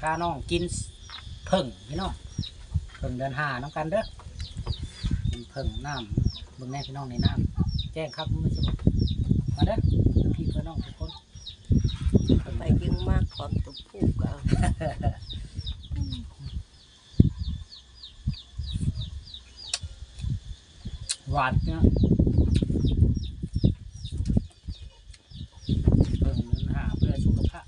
ພານ້ອງກິນເຜິ້ງພີ່ນ້ອງ ເຜິ້ງເດືອນຫ້ານຳກັນເດີ້ ກິນເຜິ້ງ ນ້ຳ ເບິ່ງແນ່ພີ່ນ້ອງ ນີ້ນ້ຳແຈ້ງຄັກ ມາເດີ້ພີ່ເພື່ອນນ້ອງທຸກຄົນ ໄປຈຶ່ງມາຄອນຕຸບພູກເອົາ ຫວານເນາະ ເຜິ້ງເດືອນຫ້າເພື່ອສຸຂະພາບ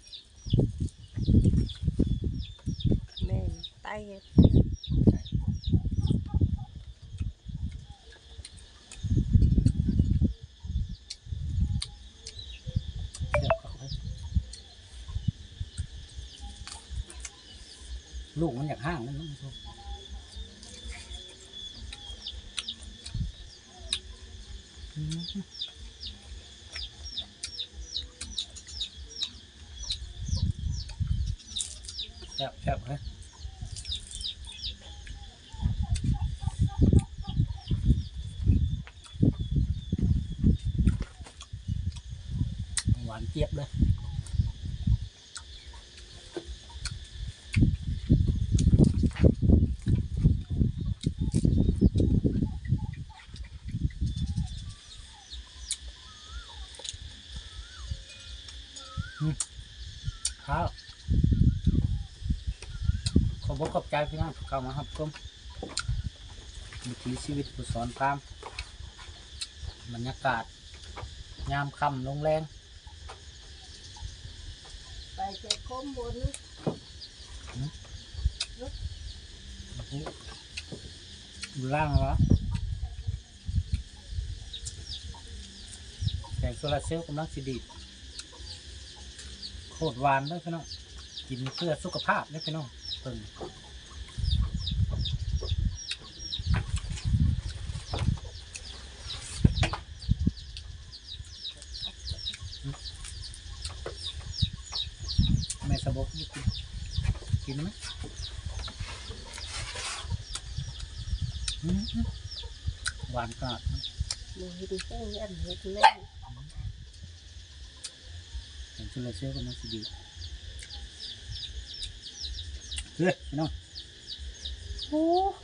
ແມ່ນ ໄຕເຮັດ ແຊບຄັກເລີຍ ລູກມັນຢາກຮ້າງນັ້ນເນາະ ອືມ ແຊບໆ ເຮີ້ຍ ຫວານຈຽບເລີຍ. ອືມ ຄາວ ຂອບອົກຂອບໃຈພີ່ນ້ອງທີ່ເຂົ້າມາຮັບຊົມ ວິຖີຊີວິດຜູ້ສອນພາມ ບັນຍາກາດຍາມຄ່ຳລົງແລງ. ໄປໃສ່ຄົມບົນ ຫືມ ບໍ່ຮູ້ ຢູ່ລ່າງວະ ແສງໂຊລາເຊວກຳລັງຊິດີດ ໂຄດຫວານເດີພີ່ນ້ອງ ກິນເພື່ອສຸຂະພາບເດີພີ່ນ້ອງ ເບິ່ງ. ແມ່ສະບົກຢູ່ ກິນ ກິນໄໝ? ອືມ ຫວານຂະໜາດ ບໍ່ເຫັນແຫ້ງ ອັນເຮັດແລ້ວ ເຫັນໂຊລາເຊວກຳລັງຊິດີດ ເຮີ້ຍ ພີ່ນ້ອງ ໂອ້ໂຫ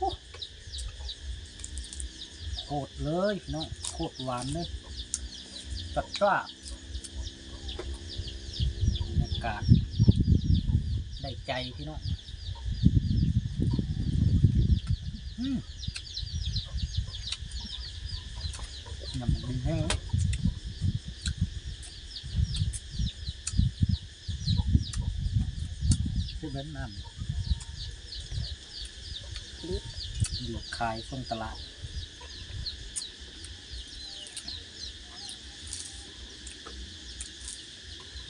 ໂຄດເລີຍພີ່ນ້ອງ ໂຄດຫວານເລີຍ ຈັດຈ້ານ ບັນຍາກາດໄດ້ໃຈພີ່ນ້ອງ ອືມ ນ້ຳມັນແຮງ ຄືເປັນນ້ຳ ລວກຂາຍສົ່ງຕະຫຼາດ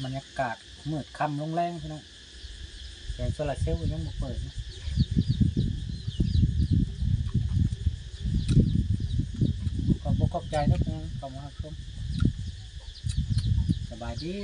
ບັນຍາກາດມືດຄ່ຳລົງແລງພີ່ນ້ອງ ແສງໂຊລາເຊວຍັງບໍ່ເປີດນະ ຂອບອົກຂອບໃຈເດີເຂົ້າມາຮັບຊົມ ສະບາຍດີ.